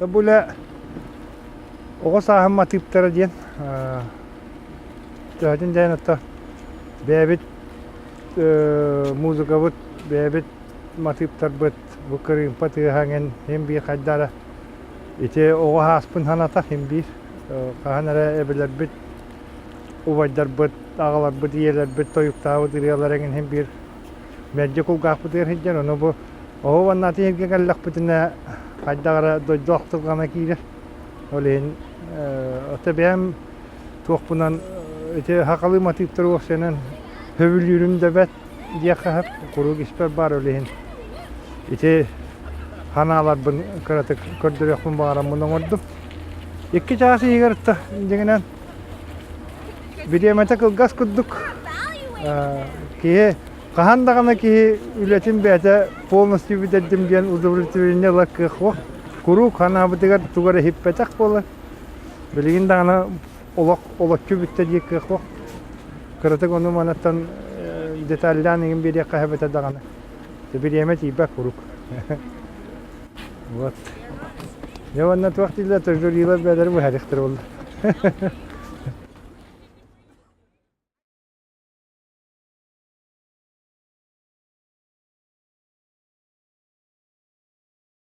Бу үлэ оҕо сааһым матыыптара диэн төһөтүн дээн отто бэйэбит музыкабыт, бэйэбит матыыптарбыт бу кырыымпа тыаһа эҥин син биир хайдара ити оҕо сааспын санатар син биир хаһан эрэ эбэлэрбит, убайдарбыт, аҕаларбыт, ийэлэрбит тойуктаабыт ырыалара эҥин син биир мэлдьи кулгаахпытыгар сылдьар. Ону бу оҕо уонна атын сиргэ кэллэхпитинэ хайдах эрэ дойду ахтылҕана киирэр. Ол иһин ото бэйэм туохпунан ити сахалыы матыыптары уопсайынан сөбүлүүрүм да бэрт диэххэ сөп. Куруук испэр баар ол иһин ити санааларбын кыратык көрдөрүөхпүн баҕараммын оҥордум. Икки чаас иһигэр дьиҥинэн бириэмэтэ кылгас курдук киһи хаһан даҕаны киһи үлэтин бэйэтэ полностью бүтэрдим диэн удовлетворение ылар кыах суох. Куруук санаабытыгар тугу эрэ иһиппэтэх буолар. Билигин даҕаны олох олоччу бүттэ диир кыах суох. Кыратык ону манаттан деталлаан игин биэриэххэ сөп этэ даҕаны. Бириэмэ тиийбэт куруук. Вот. Дьэ уонна туох дииллэр, жюрилар бэйэлэрэ быһаарыахтара буолла.